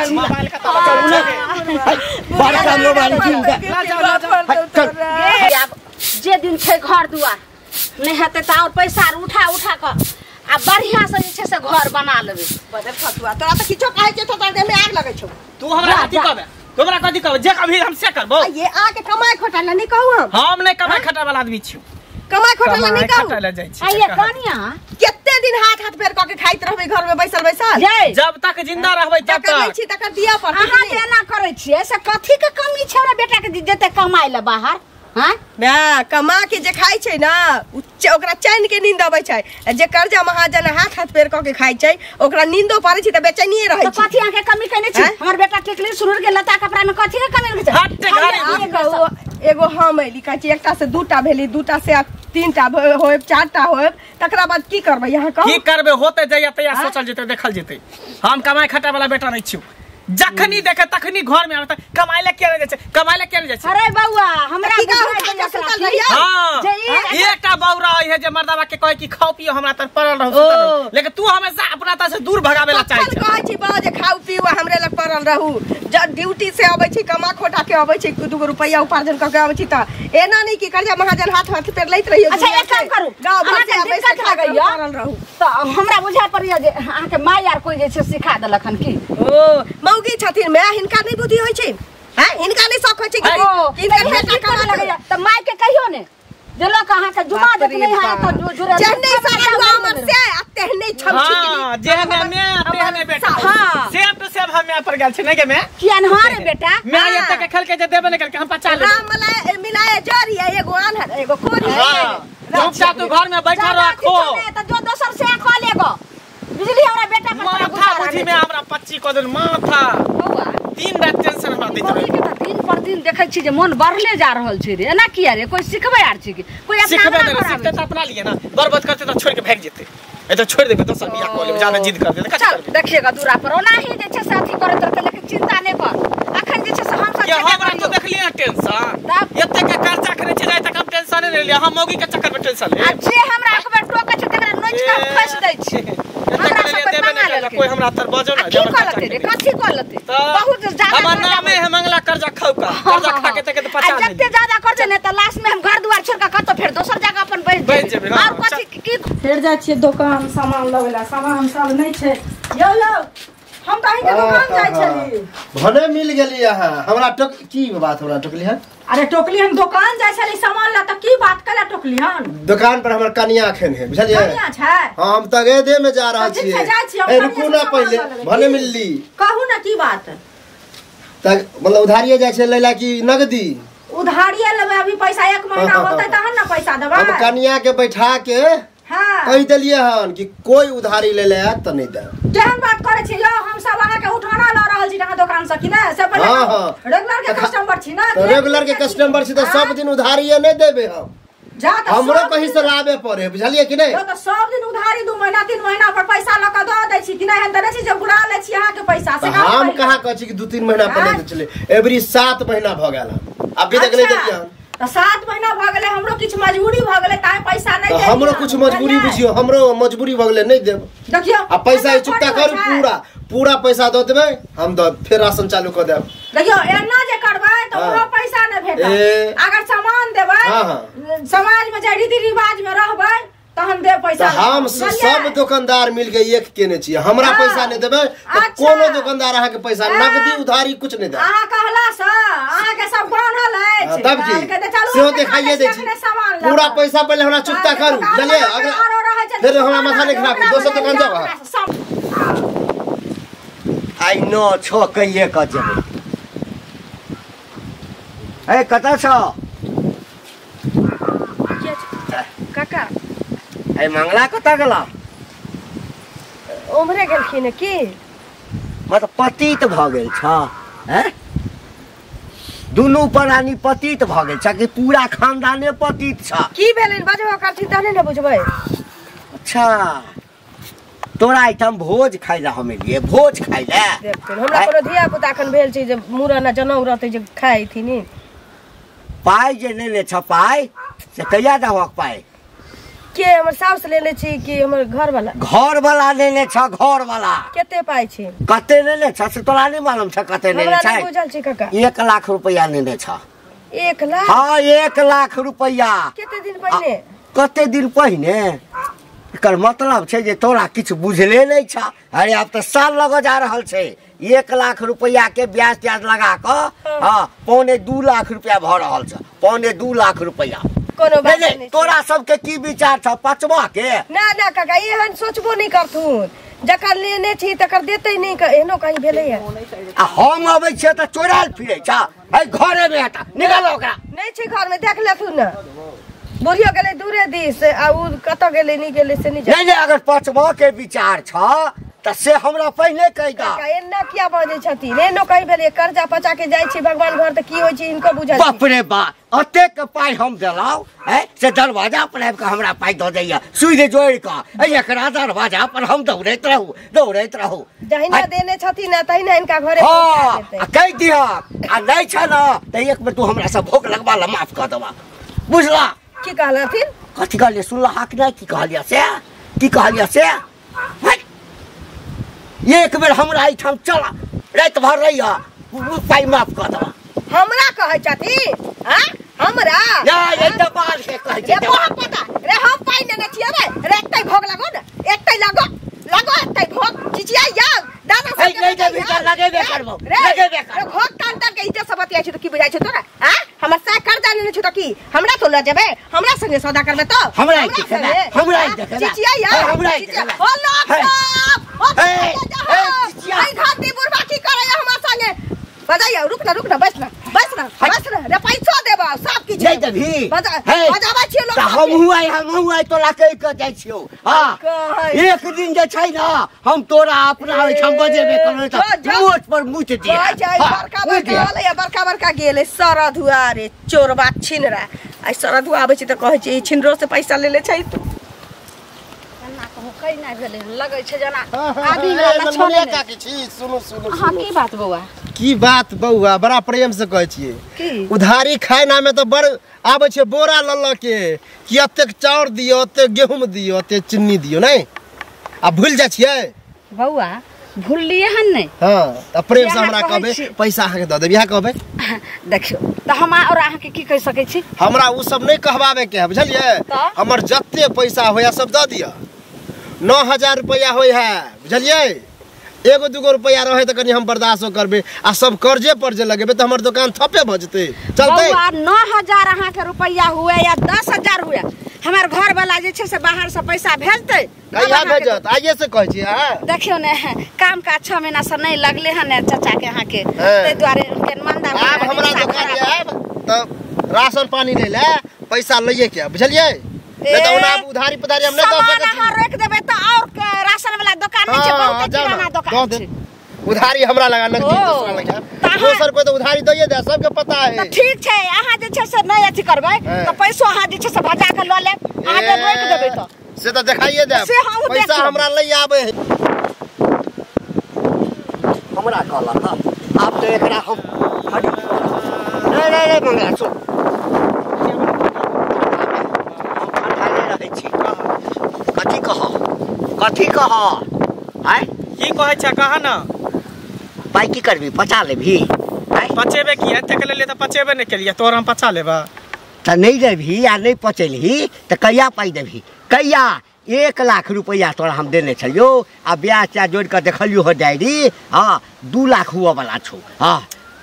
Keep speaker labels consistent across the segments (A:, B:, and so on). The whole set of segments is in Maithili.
A: चल
B: मोबाइल का
A: चलू ना बड़ा काम मोबाइल की चल
C: जे दिन छै घर दुआर नहीं हेतै त और पैसा उठा उठा क आ बढ़िया से जे छै से घर बना लेबै।
D: बदल फतुआ तोरा त किछो कहै छै त तोरा देह में आग लगै छौ।
B: तू हमरा कथि कहबे? तोरा कथि कहबे? जे कभी हम से करबो।
D: ये आ के कमाई खोटा ला नहीं कहू
B: हम नहीं कमाई खटा वाला आदमी छी।
D: कमाई खोटा ला नहीं कहू।
C: आ ये कनिया
D: कते दिन हाथ हाथ पैर क के खाइत रहबै घर में बैसल बैसल?
B: जब तक जिंदा रहबै तब तक।
D: छी तकर दिया पर
C: अहाँ जे एना करै छियै से कथि के कमी छै हमरा बेटा के जेते कमाई ला बाहर? हां
D: ना कमा के जे खाइ छै ना ओकरा चैन के नींद अबै छै। जे कर्जा महाजन हाथ हाथ पैर क के खाइ छै ओकरा नींदो पड़ै छै त बेचैनिए रहै छै।
C: कथि अहाँ के कमी केने छी? हमर बेटा टिकली सुरूर के लता कपड़ा में कथि के कमी छै?
D: एगो हम एली कहै छी एकटा से दूटा भेली, दूटा से तीनटा होएब, चारटा होएब, तकरा बाद की करबै अहाँ कहू?
B: की करबै होते जइया तैया सोचल जेतै देखल जेतै। हम कमाई खटा वाला बेटा नहीं छी। जखनी देखे तखनी घर में आवता कमाई ला के जाय छै, कमाई ला के जाय छै।
C: अरे बौआ हमरा
B: हां एकटा बौरा है जे मर्दावा के कहे कि खाओ पियो हमरा तर पड़ल रहू सुतल रहू, लेकिन तू हमेशा अपना तर से दूर भगावे ला चाहे
D: छै। कहै छी बा जे खाओ पियो हमरे लग पड़ल रहू। जब ड्यूटी से आबै छी कमा खोटा के आबै छी दूगो रुपया उपार्जन क के आबै छी त एना नहीं कि कर्जा महाजन हाथ हाथ पे लैत रहियो।
C: अच्छा एक काम करू
D: गांव भर से आबै से खा
C: लगैया
D: पड़ल रहू।
C: त हमरा बुझा पड़िया जे अहाँ के my are कोई जे छै सिखा देलक हन की?
D: ओ मौगी छथिन मैं हिनका नहीं बुद्धि होय छै। हां हिनका नहीं शौक होय छै कि हिनका बेटा कमा
C: लगैया त my के कहियो ने जे लोक अहाँ के जुमा देत नहीं है त जुरे
D: जेहने सारा हमर से आ तेहने छमछी।
B: हां जेहने मैं तेहने बेटा। हां सेम टू सेम हम यहाँ पर गेल छी नहीं के मैं
C: किया न रे बेटा
B: मैं एते के खेल के जे देबे न करके हम पचा लेबै।
D: राम मिलाए मिलाए जरी है एगो आन है एगो कोरी है।
B: चुपचाप तू घर में बैठा रखो
C: त जो दोसर से खा लेगो बिजली हमरा बेटा पर
B: माथा बुझी में हमरा 25 क दिन माथा
C: बौआ
B: दिन रात टेंशन हमरा दैत रहे।
C: के त दिन पर दिन देखै छी जे मन बढ़ले जा रहल छै रे। एना किया रे? कोई सिखबै आर छै की? कोई अपना
B: सिखबै नै सिखते त अपना लिए ना बर्बाद करते त छोड़ के भाग जेते। ए त छोड़ देबे दोसर बियाह क लेबे ज्यादा जिद कर देते।
C: चल देखिएगा दूरा पर ओना ही जे छै से अथी करैत रहते लेकिन चिंता नै कर। अखन जे छै से हम सब
B: के हमरा तो देखलिए टेंशन एते के खर्चा करे छै जाय तक हम टेंशन नै लेलिए। हम मौगी के चक्कर में टेंशन ले
C: आ जे हमरा एक बेर टोकै छै तकरा नोच के फंस दै छै।
B: हमरा सब देबे नै करले कोई हमरा तर बजो ना
C: की करलते रे? कथि करलते? बहुत ज्यादा
B: हमर नामे है मंगला कर्जा खाऊ का कर्जा खा के तक पचा
C: आ जते ज्यादा कर्जा नै त लास्ट में हम घर दुआर छोड़ के कतौ फेर दोसर जगह अपन बैठ जेबै। और कथि की
E: फेर जाइ छियै दोकान सामान लबैला सामान सब नै छै। यौ यौ हम त अहीं के दुकान जाइ छली
A: भने मिल गेली अहाँ हमरा टोक की बात हमरा टोकली हन?
E: अरे टोकली हम दुकान जाइ छली सामान ला त की बात कला टोकली हन?
A: दुकान पर हमर कनिया अखन है बुझलियै?
E: कनिया छै?
A: हम त गेदे में जा रहल छियै। ए रुकू ना पहिले भने मिलली
E: कहू ना की बात
A: त मतलब उधारिये जाइ छै लैला की नगदी?
E: उधारिये लेबै अभी पैसा एक महीना होतै तहन ना पैसा देबै।
A: हम कनिया के बैठा के
E: हां
A: कहि देलियै हन कि कोई उधारी ले ले आयत त नहीं देब।
E: केहन बात करै छी यौ? हम सब अहाँ के उठाना ल रहल छी अहाँ दुकान से कि नै? से पहिले रेगुलर के कस्टमर छी ना?
A: रेगुलर के कस्टमर छी त सब दिन उधारिये नहीं देबे हम।
E: जा त
A: हमरो कहीं से लाबे पड़े बुझलियै कि नहीं?
E: त सब दिन उधारी 2 महीना 3 महीना पर पैसा ल के the दै छी कि नै? हम त नै छी जे बुरा लै छी अहाँ के पैसा से।
A: हम कहां कहै छी कि 2-3 महीना पर ले चले एवरी 7 महीना भ गेल अभी तक नहीं देलियै हन।
E: त 7 महीना भ गेलै हमरो किछ मजबूरी भ गेलै ताय पैसा नै देलियै।
A: हमरो कुछ मजबूरी बुझियो हमरो मजबूरी भ गेलै नहीं देब।
E: देखियो
A: आ पैसा चुकता करू पूरा पूरा पैसा the देबै हम the फेर राशन चालू क देब।
E: देखियो एना जे करबै त ओहो पैसा नै भेटत। अगर सामान देबै समाज में जे रीति रिवाज में रहबै तहन दे पैसा।
A: हम सब दुकानदार मिल के एक केने छी हमरा पैसा नहीं देबै त कोनो दुकानदार अहाँ के पैसा नगदी उधारी कुछ नहीं देब।
E: अहाँ कहला से अहाँ के सब बान्हल अछि
A: तब की सेहो देखाइए दै छी। पूरा पैसा पहिले हमरा चुकता करू बुझलियै? अगला फेर हमरा माथा नहीं खराब दोसर दुकान जाउ अहाँ।
F: आइ 9 6 कहिए क जेबै। ए कतऽ छौ
D: काका?
F: ए मंगला कतऽ गेला?
D: उम्हरे गेलखिन की?
F: मतलब पतित भऽ गेल छ हैं? दुनू प्राणी पतित भऽ गेल छ कि पूरा खानदाने पतित छ?
D: की भेलै बजबो करथिन तहने ने बुझबै।
F: अच्छा तोरा एहिठाम भोज खाइ ला हम एलियै भोज खाइ ला।
D: देखथिन हमरा कोनो धिया पुता अखन भेल छै जे मूड़न आ जनउ रहतै जे खाइथिन।
F: पाइ जे नहि ले छ पाइ से कहिया दहक पाइ?
D: के हमर साउस लेने छी कि हमर घर वाला? घर
F: वाला लेने छ, घर वाला।
D: कते पाई छी?
F: कते लेने छ से तोरा नहीं मालूम छ कते लेने
D: छ? हमरा नहीं बुझल छी काका।
F: 1 लाख रुपया लेने छ।
D: 1 लाख?
F: हां 1 लाख रुपया।
D: कते दिन पहिने?
F: कते दिन पहिने? एकर मतलब छै जे तोरा किछु बुझले नहीं छ। अरे आब त साल लग जा रहल छै। 1 लाख रुपया के ब्याज त्याज लगा क हां 1.75 लाख रुपया भ रहल छ। 1.75 लाख रुपया।
D: कोनो बात नहीं।
F: तोरा सबके की विचार छ पचवा के?
D: ना ना काका एहन सोचबो नहीं करथुन। जकर लेने छी तकर देते नहीं, एहनो कहीं भेलै है।
F: आ हम अबै छियै त चोराल फिरै छ। है घरे में हटा निकाल ओकरा।
D: नहीं छै घर में, देख लेथुन न। बुढ़ियो गेलै दूरे दिस आ उ कत गेलै नहीं गेलै से नहीं।
F: नहीं नहीं अगर पचवा के विचार छ त से हमरा पहिले कहि दा।
D: काका एना किया बजै छथिन? एनो कहीं भेलै कर्जा पचा के जाइ छी भगवान घर त की होइ छै इनको बुझल।
F: बाप रे बा अतेक पाइ हम देलौ है से दरवाजा पर आबि के हमरा पाइ दऽ दैया सुइद जोड़ि के। एकरा दरवाजा पर हम दौड़ैत रहू दौड़ैत रहू।
D: जहिना देने छथिन न तहिना इनका घरे पहुंचा देतै।
F: आ कहि दिहक आ नहीं छ न त एक बेर तू हमरा से भोग लगवा ल माफ कऽ देबा। बुझला?
D: की कहलथिन?
F: कथी कहलियै सुनला हक नहीं? की कहलियै से? की कहलियै से? एक बेर हमरा एहिठाम चल राति भर रहिया पाइ माफ कऽ देबा।
D: हमरा कहै छथिन? हां हमरा
F: नहीं ई त बाल के कहै छै।
D: रे पता रे हम पाइ नेने छियै रे। रे एकतै भोग लगो न, एकतै लगो लगो एकतै भोग चिचिया जाओ दादा
F: सब नहीं देबी त लगेबे करबो लगेबे करबो।
D: भोग तान तान के इज्जत सब बतियाइ छै त की बुझाइ छै तोरा? हां हमर सा कर्जा नेने छी त की हमरा तो ल जेबे? हमरा संगे सौदा करबे त
F: हमरा ई देखेला, हमरा ई देखेला
D: चिचिया यार,
F: हमरा ई देखेला।
D: ओ लोग सब ओ चिचिया आई घर दी बुढ़बा की करे हमरा संगे? बजाइया रुक ना रुक ना बैस ना बैस ना बैस ना रे पैसो देबा सब किछ
F: नहीं देबी।
D: बजाबै छियै लोग
F: त हमहु आइ तोरा कहि के जाइ छियौ। हां एक दिन जे छै न हम तोरा अपना ओहिठाम बजेबे करबै त मोट पर मुत दिया।
D: बड़का बड़का वाला बड़का बड़का गेलै सरधुआ रे चोरबा छिनरा। आइ सरधुआ आबै छै त कहै छै ई छिनरो से पैसा लेले छै तू।
C: ना कहू कहि ना भेलै लगै छै जना आदमी वाला लक्षण
A: नै। काकी छी सुनू सुनू।
C: हां की बात बौआ?
A: की बात बौआ बड़ा प्रेम से कहै छियै।
D: की
A: उधारी खाय नामे त बड़ आबै छै बोरा ल ल के कि एतेक चाउर दियो एतेक गेहूं दियो एतेक चीनी दियो नहीं आ भूल जाइ छियै
C: बौआ? भूललियै हन नहीं।
A: हां त प्रेम से हमरा कहबै पैसा अहाँ के दऽ देब इएह कहबै।
C: देखियौ त हम और अहाँ के की कहि सकै छी?
A: हमरा उ सब नहीं कहबाबे के है बुझलियै। हमर जते पैसा होया सब दऽ दिअ। 9000 रुपया होय है बुझलियै। एगो दूगो रुपया रहे त कनी हम बर्दाश्त करबे आ सब कर्जे पर जे लगेबे त हमर दुकान ठपे भ जेतै। चलतै
C: बौआ 9000 अहाँ के रुपया हुए या 10000 हुए हमर घर वाला जे छै से बाहर से पैसा भेजतै।
A: कहिया भेजत? आइए से कहै छी अहाँ।
C: देखियौ ने काम काज 6 महीना से नहीं लगले हन चाचा के अहाँ के ताहि दुआरे के मंदा।
A: आब हमरा दुकान आएब त राशन पानी ले ले पैसा लइए के बुझलियै। नहीं त ओना उधारी पधारी हम नहीं दऽ सकै छी।
C: सामान अहाँ रोकि देबै त और राशन वाला दुकान नहीं छै बहुत किराना दुकान छै।
A: उधारी हमरा लगा नगदी दूसरा लगा दोसर कोई तो उधारी दैये दे सबके पता है।
C: त ठीक छै अहाँ जे छै से नहीं अथी करबै त पैसो अहाँ जे छै से भजा के ल लेब। अहाँ जे रोकि देबै त
A: से त देखाइए देब पैसा हमरा लई आबै है।
F: हमरा कहलक आब त एकरा हम नहीं नहीं नहीं मंगला सुन हम ठंडाले रहै छी। कथी कह कथी कह आय
B: की कहै छ कह न।
F: पाइ की करबी पचा लेबही?
B: पचेबे की एतेक लेलियै त पचेबे नहि केलियै तोर हम पचा लेबा
F: त नहीं देबही आ नहीं पचेलही त कहिया पाइ देबही? कहिया? 1 लाख रुपया तोरा हम देने छलियौ आ ब्याज त्याज जोड़ि कऽ देखलियौ हो डायरी। हाँ 2 लाख हुअ वाला छौ। हाँ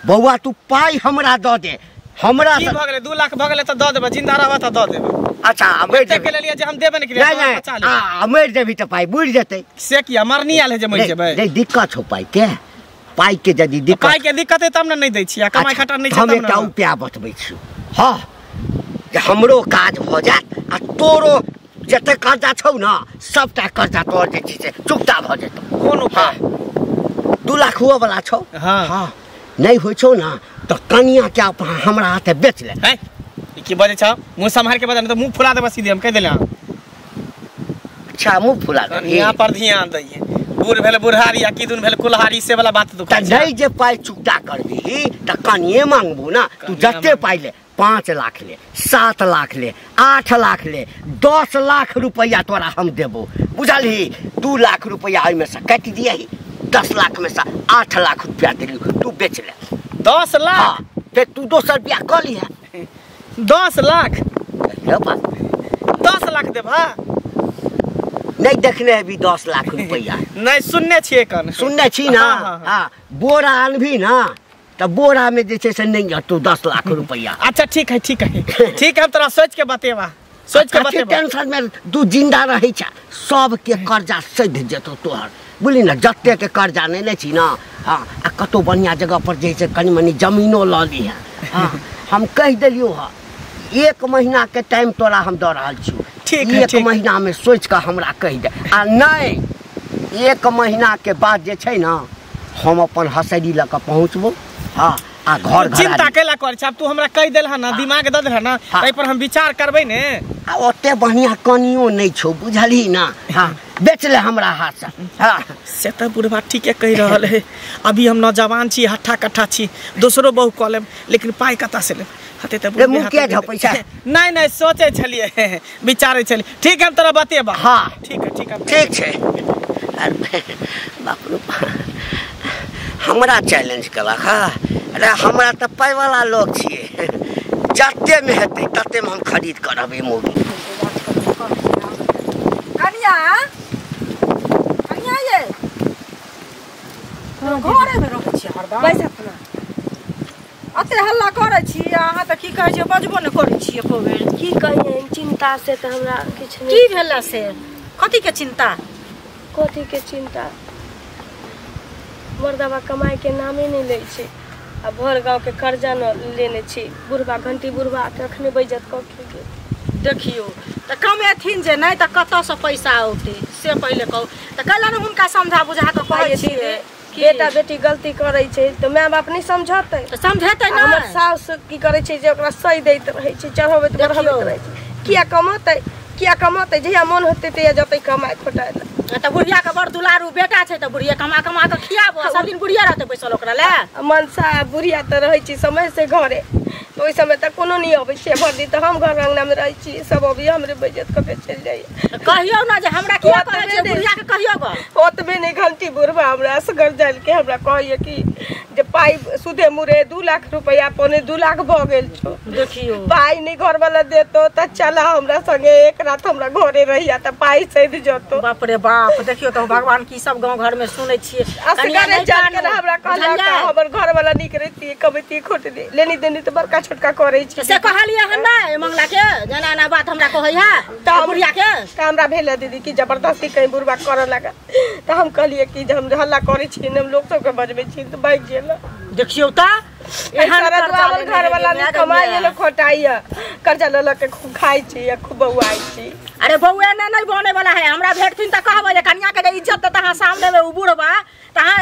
F: बौआ तू पाइ हमरा दऽ दे। हमरा
B: की भऽ गेलै 2 लाख भऽ गेलै त दऽ देबै जिंदा रहबा त दऽ देबै।
F: अच्छा मरि
B: जेबै लेलियै जे हम देबे नहि केलियै
F: पचा लेबै। आ मरि जेबही त पाइ बुड़ि जेतै।
B: से किया मरनी आयल है जे मरि जेबै?
F: नहीं दिक्कत छौ पाइ के। पाइ के यदि दिक्कत
B: पाइ के दिक्कत है तब ने नहीं दै छियै कमाइ खटा नहीं छै
F: हम
B: तब
F: एकटा
B: ने।
F: उपाय बतबै छियौ। हाँ जे हमरो काज भऽ जायत आ तोरो जते कर्जा छौ न सबटा कर्जा तोर जे छै से चुकता भऽ जेतौ।
B: कोन उपाय?
F: 2 लाख हुअ वाला छौ।
B: हाँ
F: हाँ नहीं होइ छौ न त कनिया के हमरा हाथे बेच ले।
B: है की बजै छौ? मुँह सम्हार के बजा नहीं त मुँह फुला देबा सीधे हम कहि देले।
F: अच्छा मुँह फुला देबही?
B: कनिया पर ध्यान दैये। बूढ़ भेल बुढ़ारी आ किदुन भेल कुल्हारी से वाला बात तू
F: त नहीं जे पाइ चुकता करबिही त कनिये मांगबू ना। तू जते पाइ ले 5 लाख ले, 7 लाख ले, 8 लाख ले, 10 लाख रुपया तोरा हम देबो, बुझलही? 2 लाख रुपया एहिमे से काटि दियही, 10 लाख में से 8 लाख रुपया देलियो, तू बेच ले।
B: 10 लाख?
F: फिर तू दोसर बियाह कऽ लिहे।
B: 10 लाख? 10 लाख देबा?
F: नहीं देखने हेबी 10 लाख रुपया?
B: नहीं, सुनने छियै कन।
F: सुनने छी ना? हाँ, बोरा आनबी ना तऽ बोरा में जे छै से नहीं हटतो 10 लाख रुपया।
B: अच्छा ठीक है, ठीक है, ठीक है, हम तोरा सोच के बतेबा, सोच के बतेबा।
F: टेंशन में तू जिंदा रहै छ, सबके कर्जा सधि जेतौ तोहर, बुझली ना? जते के कर्जा नेने छी ना, हाँ, आ कतौ बढ़िया जगह पर जे छै कनि मनि जमीनो लऽ लिहे। हाँ, हम कहि देलियौ हँ, 1 महीना के टाइम तोरा हम दऽ रहल छियौ।
B: ठीक है,
F: 1 महीना में सोच कऽ हमरा कहि दे, आ नहीं 1 महीना के बाद जे छै ना हम अपन हसरी लऽ कऽ पहुँचबो। हाँ, आ घर
B: चिंता केला कर छै, अब तू हमरा कहि देलह ना, दिमाग दऽ देलह ना, ताहि पर हम विचार करबै ने।
F: आ ओते बढ़िया कनियो नहीं छौ, बुझलही ना? हाँ, बेच ले हमरा हाथ से। हाँ,
B: से तऽ बुढ़बा ठीके कहि रहल है। अभी हम नौजवान छी, हट्ठा कट्ठा छी, दोसरो बहु कऽ लेब, लेकिन पाइ कतऽ से लेब? हते तऽ
F: मुँह किया झपै छै?
B: नहीं नहीं, सोचै छलियै, विचारै छलियै। ठीक है, हम तोरा बतेबा।
F: हाँ
B: ठीक है, ठीक है,
F: ठीक छै। अरे बाप रे, हमरा चैलेंज केलक। हाँ, अरे हमरा तऽ पाइवला लोग छियै, जतेमे हेतै ततेमे हम खरीद कऽ रहबै मौगी।
E: कनिया, कनिया ये घरे में रहै छियै हरदम?
D: बैस अपना।
E: अते हल्ला करै छी अहाँ तऽ, की कहै छियै, बजबो नहि करै छी एको बेर।
G: की कहियै, चिंता से तऽ हमरा किछु
E: की भेला से? कथी के चिंता?
G: कथी के चिंता? मर्दबा कमाई के नामे नहीं लै छै, आ भर गाँव के कर्जा न लेने छी। बुढ़बा घंटी बुढ़बा के अखने बेइज्जत कऽ के गेल।
E: देखियौ तऽ कमेथिन जे नहि तऽ कतऽसँ पैसा औतै से पहिले कहू तऽ। कैला ने हुनका समझा बुझा कऽ कहै छियै?
G: बेटा बेटी गलती करै छै तऽ माय बाप नहि समझतै?
E: तऽ समझेतै
G: ने। हमर साउस की करै छै जे ओकरा सही दैत रहै छै, चढ़बैत बढ़बैत रहै छै। किया कमतै, किया कमतै? जहिया मन होतै तहिया जतै कमाइ खोटाइ लए।
E: तऽ बुढ़िया के बड़ दुलारू बेटा छै तऽ बुढ़िया कमा कमा कऽ खियाबो, सब दिन बुढ़िया रहतै बैसल ओकरा लए।
D: मनसा बुढ़िया तऽ रहै छै समय से घरे, तऽ ओहि समय तऽ कोनो नहि अबै छै भरि दिन, तऽ हम घर अंगना में रहै छी, सब अबैया हमरे बेइज्जत कऽ के चलि जाइया।
E: कहियौ ना जे हमरा किया कहै छै बुढ़िया के, कहियौ गऽ।
D: ओतबे नहि, घंटी बुढ़बा हमरा असगर जानि के हमरा कहैया कि जे पाइ सुधे मुरे 2 लाख रुपया 1.75 लाख भऽ गेल छौ।
E: देखियौ
D: पाइ नहि घरवाला देतो तऽ चला हमरा संगे एक रात हमरा घरे रहिया तऽ पाइ सधि जतो।
E: बाप रे बाप, देखियौ तऽ भगवान की सब गाँव घर में सुनै छियै।
D: असगरे जानि के हमरा कहलक हमर घरवाला नीक रहितियै, कमैतियै खोटली, लेनी देनी तऽ बड़का छोटका करै छी।
E: से कहलियै हन नहि मंगला के, जेना एना बात हमरा कहै है
D: तऽ
E: बुढ़िया के।
D: तऽ हमरा भेल दीदी कि जबरदस्ती कहीं बुढ़बा करऽ लागल, तऽ हम कहलियै कि जे हम हल्ला करै छी, हम लोक सबके बजबै छी तऽ भागि गेल।
E: देखियौ तऽ
D: एहन घरवाला नहि कमाइ ने खोटाइया, कर्जा लऽ लऽ के खूब खाइ छी आ खूब बौआइ छी।
E: अरे बौआ ने नहीं बने वाला है, हमरा भेटथिन तऽ कहबै जे कनिया के जे इज्जत देता अहाँ सामने में उ बुढ़बा, तऽ अहाँ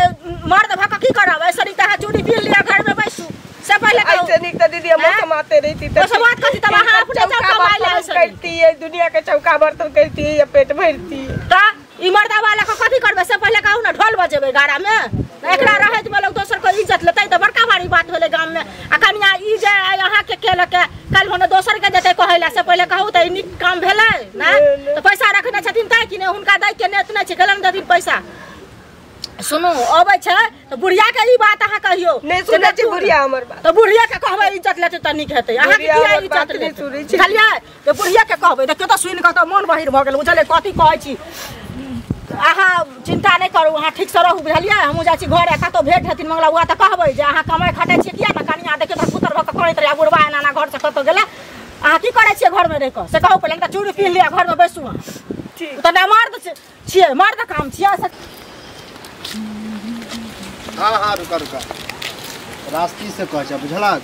E: मर्द भऽ कऽ की करब? ऐसे नीक तऽ अहाँ चूड़ी पीन लिअ, घर में बैसू। से पहिले कहू।
D: ऐसे नीक तऽ दीदी हम समाते रहिती
E: तऽ समात कथी, तब अहाँ अपने
D: चौका बर्तन करती, दुनिया के चौका बर्तन करती या पेट भरती।
E: तऽ ई मर्दा वाला के कथी करबै से पहिले कहू ना। ढोल बजेबै गाड़ा में, एकरा रहैत में लोग दोसर के इज्जत लेतै तऽ बड़का भारी बात भेलै गाम में। आ कनिया ई जे अहाँ के केलक काल्हि भने दोसर के जेतै कहै ला, से पहिले कहू तऽ ई नीक काम भेलै ना? तऽ पैसा रखने छथिन तैं कि नहि, हुनका दै के नेत नहि छै, गेलन देथिन पैसा। सुनू, अबै छै तऽ बुढ़िया के ई बात अहाँ कहियौ।
D: नहि सुनै छै बुढ़िया हमर बात।
E: तऽ बुढ़िया के कहबै इज्जत लेतै तऽ नीक हेतै। अहाँ के किया इज्जत लेतै? बुझलियै? तऽ बुढ़िया के कहबै। देखियौ तऽ सुनि कऽ तऽ मोन बहिर भऽ गेल, बुझलियै? कथी कहै छी अहाँ, चिंता नहि करू, अहाँ ठीक से रहू, बुझलियै? हमहूँ जाइ छी घरे, कतहु भेट हेथिन मंगला बुआ तऽ कहबै जे अहाँ कमाइ खटै छियै किया ने? कनिया देखियौ तऽ पुतर भऽ कऽ करैत रहै, बुढ़बा एना एना घरसँ कतहु गेलै। अहाँ की करै छियै घरमे रहि कऽ से कहू पहिले, तऽ चूड़ी पीन लिअ, घरमे बैसू अहाँ। तऽ नहि मर्द छियै, मर्द काम छियै।
A: हाँ हाँ, रुका रुका, रास्ती से कहै छै, बुझलक?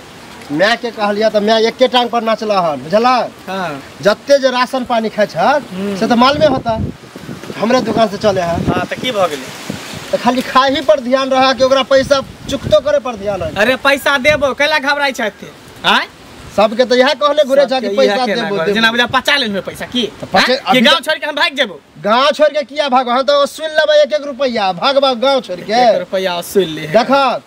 A: माय के कहलियै तऽ माय एके टांग पर नाचला हन, बुझलक?
B: हाँ।
A: जते जे राशन पानी खाइ छ से तऽ मालूमे होता हमरे दुकान से चले है।
B: हाँ, तऽ की भऽ गेलै?
A: तऽ खाली खाही पर ध्यान रहा कि ओकरा पैसा चुकतो करे पर ध्यान रहे।
B: अरे पैसा देबो, कैला घबराइ छै एते? आँय,
A: सबके तऽ इएह कहले घुरे छै कि पैसा देबो,
B: जेना बुझा पचा लेलहुँ पैसा की? कि गाँव छोड़ि के हम भागि जेबो?
A: गाँव छोड़ि के किया भागो? हम तऽ सुनि लेबै 1-1 रुपैआ, भागबा गाँव छोड़ि के?
B: 1 रुपैआ सुनि ले।
A: देखक,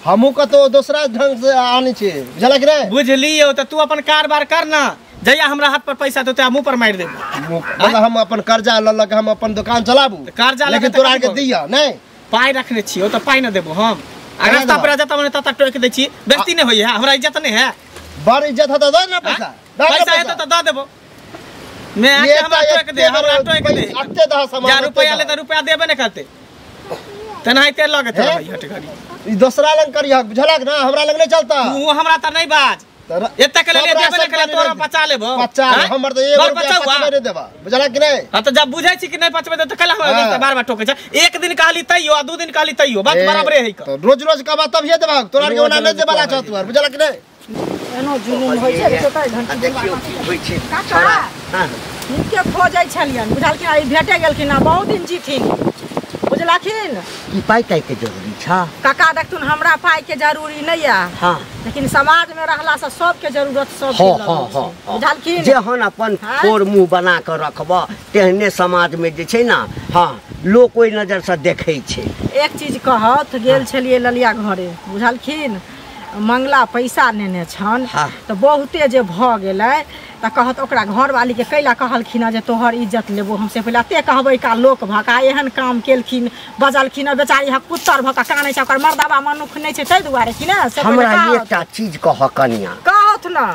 A: हमहूँ कतौ दोसरा ढंग से आनै छी बुझलक रे।
B: बुझलियो त तू अपन कारबार कर ना, जहिया हमरा हाथ पर पैसा देतै मुंह पर मारि देबो।
A: मतलब हम अपन कर्जा ल ल के हम अपन दुकान चलाबू,
B: कर्जा
A: लेकिन तोरा के दिया नहीं।
B: पाई रखने छियो त पाई न देबो हम। आ रास्ता पर जता मने तता टोक दै छी, बेइज्जती नहीं होई है, हमरा इज्जत नहीं है।
A: बड़ इज्जत है त दे ना पैसा,
B: पैसा है त the देबो। मैं आके हमरा टोक दे, हमरा टोक दे
A: अत्ते दह सामान
B: जा रुपया ले त रुपया देबे न करते तेनाहिते लगत है हट घड़ी।
A: ई दोसरा लंग करिया बुझलक ना, हमरा लंग नहीं चलता।
B: तू हमरा त नहीं बाज, एते के लिए देबे न करे तोरा बचा लेबो।
A: बचा हमर त एक रुपया पचबे नहीं देबा बुझलक कि नहीं।
B: हां त जब बुझै छी कि नहीं पचबे त कल हमरा बार बार टोके छै। एक दिन कहली तैयो आ दू दिन कहली तैयो, बात बराबरे है।
A: तो रोज रोज कहबा तभिए देबा, तोरा के ओना नहीं देबा छ तू बुझलक कि नहीं।
E: एनो जुलुम होय छै त घंटी
F: देखियो की होय छै।
E: काका हां हिनके खोजै छलियन बुझलखिन, आई भेटे गेलखिन आ बहुत दिन जीथिन बुझलखिन।
F: की पाई ताई के जरूरी छा
E: काका? देखथुन हमरा पाई के जरूरी नहीं है। हां लेकिन समाज में रहला से सबके जरूरत सब के
F: हां
E: बुझलखिन।
F: जेहन अपन थोर मुंह बना के रखब तेहने समाज में जे छै ना, हां लोक ओइ नजर से देखै छै।
E: एक चीज कहत गेल छलिए ललिया घरे बुझलखिन, मंगला पैसा नेने छन त बहुते जे भ गेलै त कहत ओकरा घरवाली के कैला कहलखिन जे तोहर इज्जत लेबो हमसे पहिले ते कहबै का लोक भका एहन काम केलखिन बजलखिन बेचारी ह कुत्तर भका कानै छै, ओकर मर्दाबा मनुख नहि छै ताहि दुआरे कि ने। से
F: हमरा एकटा चीज कह कनिया,
E: कहत ना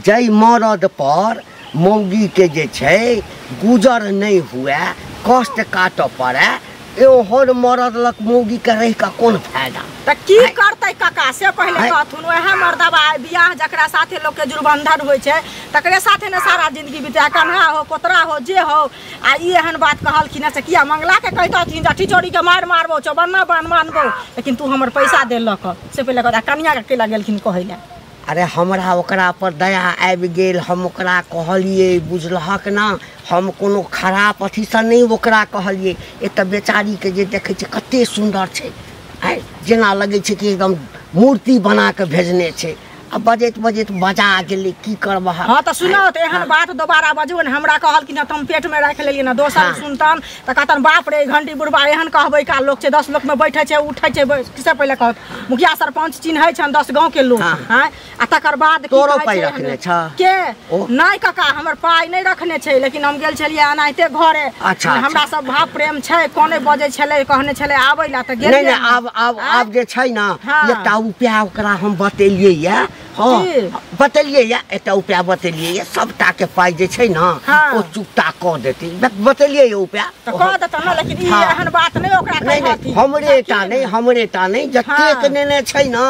F: जै मरद पर मौगी के जे छै गुजर नहीं हुए, कष्ट काटऽ पड़े, एहन मरद लग मौगी के रहि के कोन फायदा?
E: त की करतै काका से पहिले कहथुन। वएह मर्दबा बियाह जकरा साथे लोक के जुर्बंधन होइ छै तकरे साथे ने सारा जिंदगी बिता, कन्हा हो कोतरा हो जे हो। आ ई एहन बात कहलखिन से किया मंगला के कहितथिन जे ठिचोरी के मार मारबो चौबन्ना बान मानबो, लेकिन तू हमर पैसा देलक से पहिले कहता कनिया के केला गेलखिन कहै लए।
F: अरे हमरा ओकरा पर दया आबि गेल, हम ओकरा कहलिए बुझलहक ना, हम कोनो खराब अथीसँ नहि ओकरा कहलिए। एक तऽ बेचारीके जे देखै छै कते सुन्दर छै, आँय जेना लगै छै कि एकदम मूर्ति बना कऽ भेजने छै। आ बजैत बजैत बजा गेलै, की करबह।
E: हाँ तऽ सुनो तऽ एहन बात दोबारा बजू ने। हमरा कहलखिन तऽ हम पेट में राखि लेलियै ने, दोसर सुनतन तऽ कहतन बाप रे घंटी बुढ़बा एहन कहबै का लोक छै, 10 लोक में बैठे छै उठै छै से पहिले कहत मुखिया सरपंच चिन्है छन 10 गाँव के लोक। हाँ आ तकर बाद
F: तोरो पाइ रखने छ
E: के नहीं काका हमर पाइ नहीं रखने छै, लेकिन हम गेल छलियै एनाहिते घरे। हमरा सब भाव प्रेम छै, कोने बजै छलै कहने छलै आबै ला तऽ गेलियै।
F: नहीं आब आब आब जे छै ना एकटा उपाय ओकरा हम बतेलियै या, हाँ बतेलियै या एकटा उपाय बतेलियै या, सबटा के पाइ जे छै ना ओ चुकता कऽ देतै, बतेलियै या उपाय
E: तऽ कऽ देतै ना। लेकिन ई एहन बात नहि ओकरा कहथिन।
F: हमरे टा नहीं, हमरे टा नहीं, जतेक नेने छै ना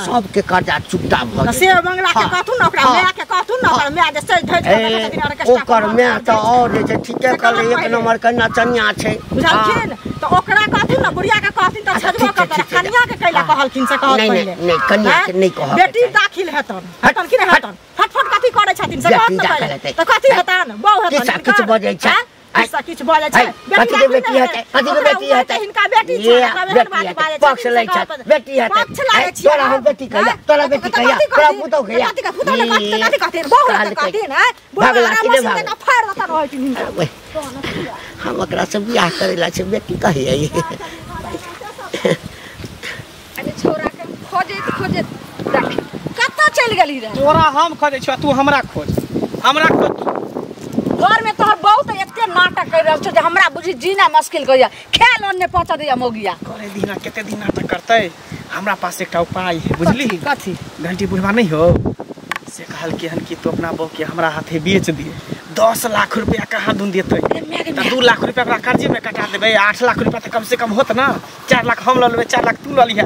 F: सबके कर्जा चुकता भऽ जेतै।
E: से मंगला के कहथुन ना, ओकरा माय के कहथुन ना, ओकर माय जे सज धज के छथिन ऑर्केस्ट्रा,
F: ओकर माय तऽ और जे छै ठीके कहलै, एक नंबर के नचनिया छै
E: बुझलखिन। तऽ ओकरा कहथिन ना, बुढ़िया के कहथिन तऽ छजबो करतै, कनिया के कैला कहलखिन से कहत पहिले।
F: नहीं कनिया के नहीं कहत,
E: बेटी दाखिल हेतन हेतन कि नहि हेतन, फटफट कथी करै छथिन से कहत न पहिले तऽ कथी हेतन, बहु हेतन
F: किछु बजै छै,
E: किछु किछु बजै छै,
F: कथी के बेटी हेतै, कथी के बेटी हेतै,
E: हिनका बेटी छै, एहन बात बाजै छै,
F: पक्ष लै छै बेटी हेतै,
E: पक्ष लागै छै।
F: तोरा हम बेटी कहिया, तोरा बेटी कहिया, तोरा पुतौ कहिया,
E: कथी के पुतौ ने कथी कहथिन, बहु हेतै कहथिन। हैं
F: भगला कि नहि भागला,
E: फाड़ देतन रहै छै हिनका।
F: हम ओकरा से बियाह करै ला छै बेटी कहिया।
C: अरे छोरा के खोजैत खोजैत कतऽ चलि गेली रे?
B: तोरा हम खोजै छियौ, तू हमरा खोज, हमरा खोज।
C: घर में तोहर बहुत एते नाटक कर रहल छौ जे हमरा बुझी जीना मुश्किल कर या, खेल ओन्ने पहुंचा दिया मोगिया।
B: करे दिना कते दिन नाटक करतै, हमरा पास एकटा उपाय है बुझली।
C: कथी?
B: घंटी बुढ़वा नहीं हो से कहल कि हन कि तू अपना बहू के हमरा हाथे बेच दिए, 10 लाख रुपया कहाँ दून देतै, त 2 लाख रुपया ओकरा कर्जे में कटा देबै, 8 लाख रुपया त कम से कम होत ना, 4 लाख हम ल लेबै, 4 लाख तू ल लिहा।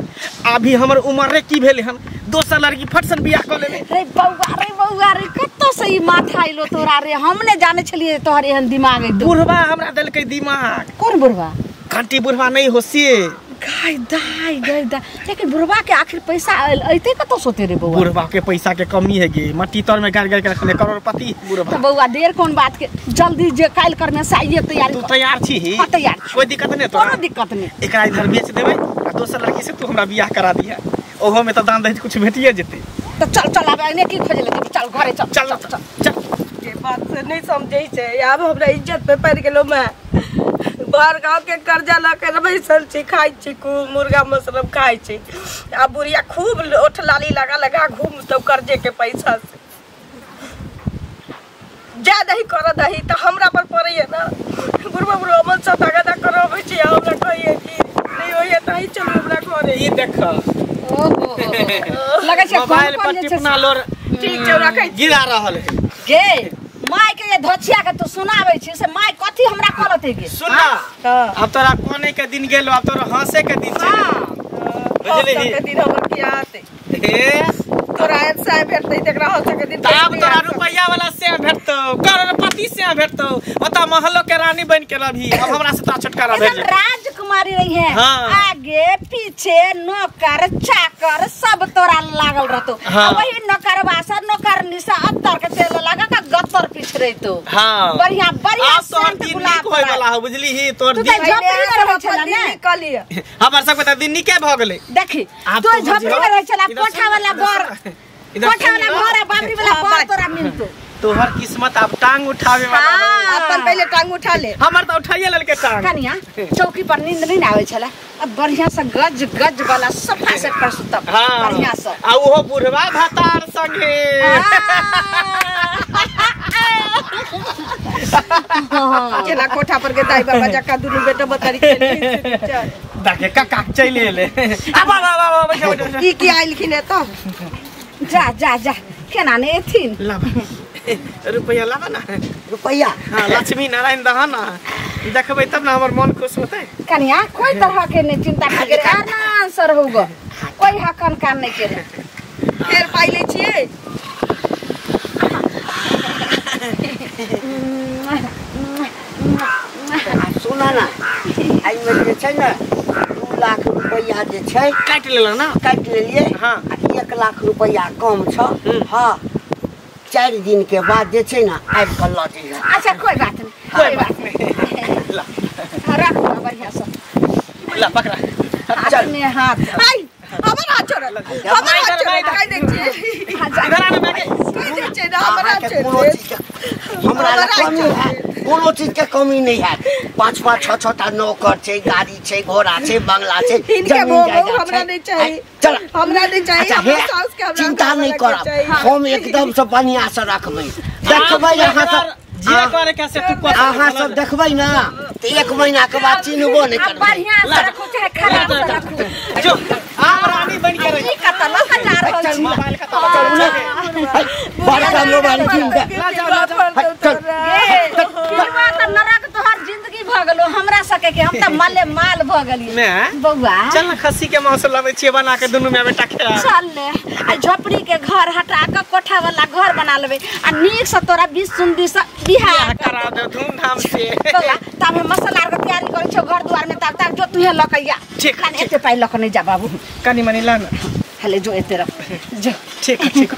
B: अभी हमर उम्र रे की भेलै हन, दोसर लड़की फटसन बियाह क लेबै।
C: रे बौआ रे कतौ से ई माथा अइलो तोरा रे, हम नै जानै छलियै तोहर एहन दिमाग अइतो।
B: बुढ़वा हमरा देलकै दिमाग।
C: कोन बुढ़वा?
B: घंटी बुढ़वा नहीं हो से।
C: गाय दाय गाय दाय, लेकिन बुढ़वा के आखिर पैसा अइते कतौ सोते रे बौआ?
B: बुढ़वा के पैसा के कमी है गे, मट्टी तर में गाड़ गाड़ के रखले करोड़पति बुढ़वा।
C: तो बौआ देर कोन बात के, जल्दी जे काल कर में से आइए तैयारी।
B: तू तैयार छी?
C: हां तैयार।
B: कोई दिक्कत नहीं तोरा?
C: कोनो दिक्कत नहीं।
B: एकरा इधर बेच देबै आ दोसर लड़की से तू हमरा बियाह करा दिहा, ओहो में त दान दहेज कुछ भेटिए जेतै।
C: तो चल चल आब एने की खोजे ले, चल घरे चल
B: चल चल चल।
D: के बात से नहीं समझै छै, आब हमरा इज्जत पे पड़ गेलो। मैं भर गाँव के कर्जा लऽ के बैसल छी, खाइ छी खूब मुर्गा मसलम खाइ छी। आ बुढ़िया खूब ओठ लाली लगा लगा घूमतौ कर्जे के पैसा से। जा दही कर दही तऽ हमरा पर पड़ैया ना। बुढ़बा बुढ़बा अमन सब तगादा करबै छी, हमरा कहैया कि नहीं होइया तऽ चलू हमरा घरे।
B: ई देख
C: ओहो लगै छै
B: मोबाइल पर टिपना लोर
D: ठीक छै रखै
B: गिरा रहल है
C: गे। माय के धोछिया के तू सुनाबै छी से my कथी हमरा कहलते गे?
B: सुन ना, अब तोरा कोने के दिन गेलो, अब तोरा हंसे के दिन छै। बुझलिही
D: के दिन हमर की आते
B: हे
D: तोरा साहेब भेटतै तकरा हंसे के दिन।
B: आब तोरा रुपैया वाला से भेटतौ, करोड़पति से भेटतौ, ओता महलो के रानी बन के रहबी। अब हमरा से तोरा छुटकारा भेट
C: जेतौ। राजकुमारी रही है। हाँ। आगे पीछे नौकर चाकर सब तोरा लागल रहतो। हाँ। वही नौकरवा से नौकरनी से अत्तर के तेल लगा के गत्तर पीछ रहतो। हाँ। बढ़िया बढ़िया
B: तोहर दिन नीक होय वाला हो, बुझली? तोहर
C: दिन झोपड़ी में रहै छला ने,
D: कहलिए
B: हमर सब के त दिन नीके भ गेलै।
C: देखी तू झोपड़ी में रहै छला, कोठा वाला घर, कोठा वाला घर आ बाबरी वाला घर तोरा मिलतो।
B: तोहर किस्मत अब टांग उठावे वाला
D: हो। अपन पहले टांग उठा ले,
B: हमर त उठाइए लेलके टांग।
C: कनिया चौकी पर नींद नहीं आवे छला, अब बढ़िया से गज गज वाला सोफा सेट पर सुतब। हाँ। बढ़िया से,
B: आ ओहो बुढ़वा भतार संगे।
D: चला कोठा पर के दाई बाबा जका दुनू बेटा बतारी के
B: दाके काका चलि एले। आबा आबा आबा
D: की की आइलखिन एत?
C: जा जा जा केना ने एथिन?
B: रुपैया लाबा ना,
F: रुपैया।
B: हाँ, लक्ष्मी नारायण दहा ना, देखबै तब ना हमर मन खुश होतै।
C: कनिया कोई तरह के नहीं चिंता करे, आराम से रहूगो, कोई हकन काम नहीं करे।
D: फेर पाइ लै छियै।
F: सुना ना, एहिमे जे छै ने 2 लाख रुपैया जे छै
B: काटि लेलहुँ ना?
F: काटि लेलियै।
B: हाँ।
F: 1 लाख रुपैया कम छ। हाँ, 4 दिन के बाद जे छै ना आबि कऽ लऽ जइहे।
C: अच्छा कोई बात नहीं, कोई बात नहीं।
B: ला
C: रख बढ़िया से,
B: ला पकड़ा
C: हाथ में हाथ।
D: आई हमर हाथ छोड़ल, हमर हाथ छोड़ल, कहि दै छियै।
B: इधर आ ना मैं
D: कहि दै छियै ना, हमर हाथ छोड़ल।
F: हमरा लग कमी है, कोनो चीज के कमी नहीं है। 5 5 6 6 टा नौकर छै, गाड़ी छै, घोड़ा छै, बंगला छै,
D: जमीन जायदाद हमरा नहीं चाहिए।
F: चल
D: हमरा नहीं चाहिए, हमरा सास के हमरा
F: चिंता नहीं करब, हम एकदम से बढ़िया से रखबै। देखबै अहाँ सब
B: जे करे के से तू कर,
F: अहाँ सब देखबै ना त 1 महीना के बाद चिन्हबो नहीं करबै।
C: बढ़िया से रखू चाहे खराब से रखू,
B: जो आम रानी बन के रही।
C: ई कत लक जा रहल छी
B: मोबाइल कत
F: चलू ना, बड़का मोबाइल कीन दे।
C: चल त नरक तोहर जिंदगी भ गेलो हमरा सके के, हम त माले माल भ गेलियै बौआ।
B: चल ना खस्सी के मांस लाबै छियै बना के दुनू में बेटा खेला।
C: चल ले, आ झोपड़ी के घर हटा के कोठा वाला घर बना लेबै, आ नीक से तोरा 20 सुंदी से बिहार
B: करा दे धूमधाम से।
C: बौआ तब हम मसाला के तैयारी करै छौ घर दुआर में, तब तब जो तुहे लकैया।
B: ठीक,
C: एते पाइ लक नहीं जा बाबू,
B: कनी मनी ला ना।
C: हले जो एते रख जो।
B: ठीक ठीक।